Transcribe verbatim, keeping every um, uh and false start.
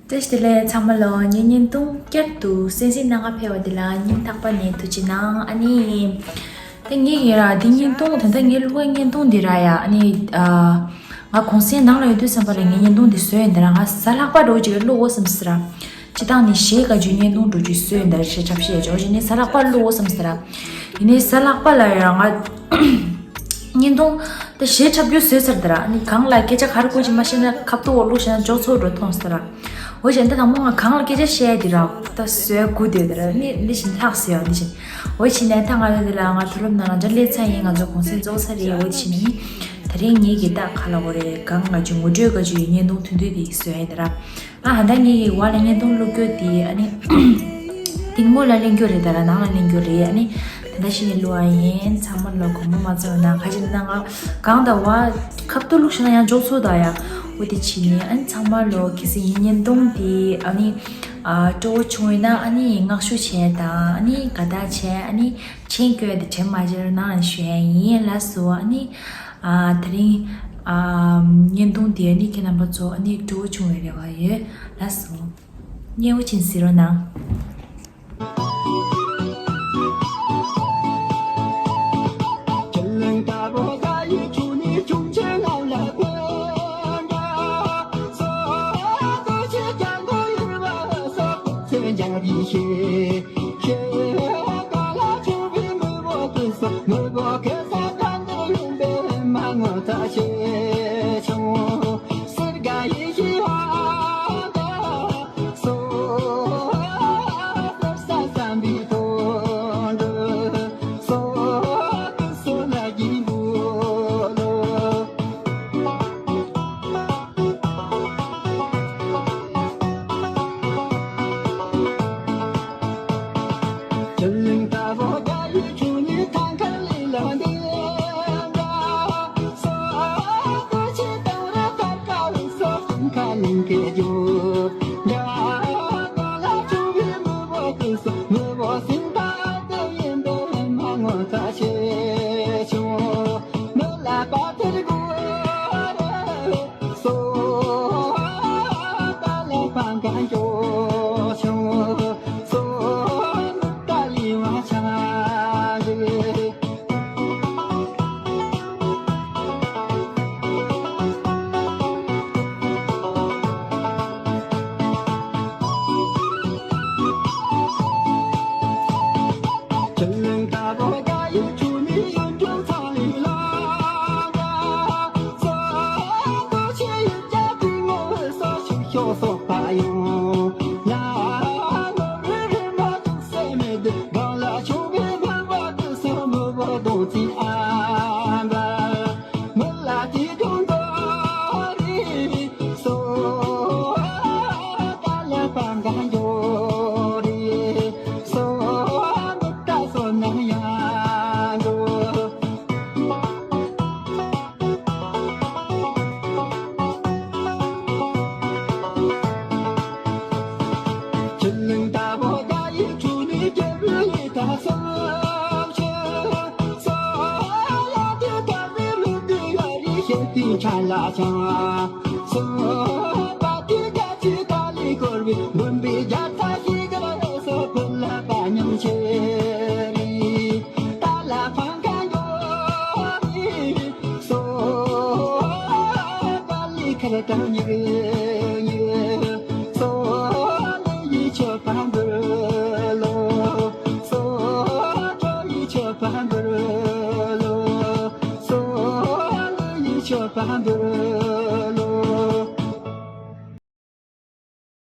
བཀྲ་ཤིས་བདེ་ལེགས་ཚང་མ་ལོ། ངའི་བརྙན་ཐུང་བསྐྱར་དུ་གསན་གཟིགས་གནང་ག་ཕེབས་པ་འདི་ལ་སྙིང་ཐག་པ་ནས་ཐུགས་རྗེ་གནང་། ཨ་ནི། ད་ངས་ཡིན་ར་འདི་བརྙན་ཐུང་ད་ལྟ་ངའི་བློ་དགའ་བརྙན་ཐུང་འདི་ར་ཡ། ཨ་ནི། ཨ། ང་གུང་སེང་ནང་ལ་ཡོད་དུས་ཙམ་པ་ལ་ངའི་བརྙན་ཐུང་འདི་བཟོས་ཡིན་ད་ར། ང་གཟའ་ལྷག་པ་འདྲ་བོ་ཅིག་ལ་བླུག་འོ་བསམ་སི་ར། སྤྱི་བཏང་ནི་གཞས་བཀའ་བརྒྱུད་བརྙན་ཐུང་འདྲ་བོ་ཅིག་བཟོས་ཡིན་ད་ར། གཞས་འཁྲབ་གཞས་ཡ་ཅོ་ཞིག་ནི་གཟའ་ལྷག་པ་བླུག་འོ་བསམ་སི་ར། ཡིན་ནའི་གཟའ་ལྷག་པ་ལ་ཡ་ང་བརྙན་ཐུང་ད་གཞས་འཁྲབ་རྒྱུ་བཟོས་ཚར་ད་ར། ཨ་ནི་གང་ལ་སྐད་ཆ་ག་རེ་བཀོད་ཅིག་མ་ཤེས་ན་ཁ་ཐུག་འོ་བླུག་ཤེས་ན་འཇོག་ཚོགས་འགྲོ་མཐོང་སི་ད་ར། འོ་བྱས་ད་དང་པོ་ང་གང་ལ་སྐད་ཆ་བཤད་ཡ་དེ་ར་ད་བཟོས་དགོས་དེ་ད་ར། ནི་འདི་བཞིན་ལྷག་སི་ཡ་འདི་བཞིན། འོ་བྱས་ནས་ད་ང་ལ་འདི་ལ་ང་མཐོ་སློབ་ནང་ལ་འདྲ་སླེབས་ཚར་ཡིན། ང་ཚོ་གུང་སེང་རྫོགས་ཚར་རེད། འོ་བྱས་ནས་ནི་ད་རིང་ངེད་ཀྱི་ད་ག་ལ་འོ་རེད་གང་ང་ཅི་ངོ་སྤྲོད་ག་ཅི་ཡི་བརྙན་ཐུང་ཐུང་ཐུང་དེ་བཟོས་ཡ་དེ་ར། ང་ཧ་ད་ངེད་ཀྱི་བ་ལ་བརྙན་ཐུང་བླུག་རྒྱུ་དེ་ཨ་ནི། གཏིང་མོ་ལ་ལེན་རྒྱུ་རེད་ད་ར་ནང་ལ་ལེན་རྒྱུ་རེད། ཨ་ནི་ད་ལྟ་ཤི་ནས་བླུག་ཨ་ཡིན། ཚང་མ་ལོ་དགོངས་པ་མ་ཚོམ་ན། ག་ཅི་ན་ང་གང་ད་བ་ཁབ་ཏུ་བླུག་ཤེས་ན་ཡང་འཇོག་ཚོགས་ད་ཡ། འོ་དེ་ཕྱིན་ནས་ཨ་ནི་ཚང་མ་ལོ་གལ་སྲིད་ངའི་བརྙན་ཐུང་དེ་ཨ་ནི། ཨ། སྤྲོ་བོ་བྱུང་ཡོད་ན་ཨ་ནི་བསྔགས་བརྗོད་བྱས་དང་ཨ་ནི་དགའ་རྟགས་བྱས་ཨ་ནི་མཆན་བཀོད་དེ་དྲན་མ་བརྗེད་རོགས་གནང་ཞུ་ཡ་ཡིན། ལགས་སོ། ཨ་ནི། ཨ། དེ་རིང་། ཨ། བརྙན་ཐུང་དེ་ནི་ཁྱེད་རྣམ་པ་ཚོ་ཨ་ནི་སྤྲོ་བོ་བྱུང་བའི་རེ་བ་ཡོད། ལགས་སོ། མཉེས་པོ་ཅིག་གཟིགས་རོགས་གནང་།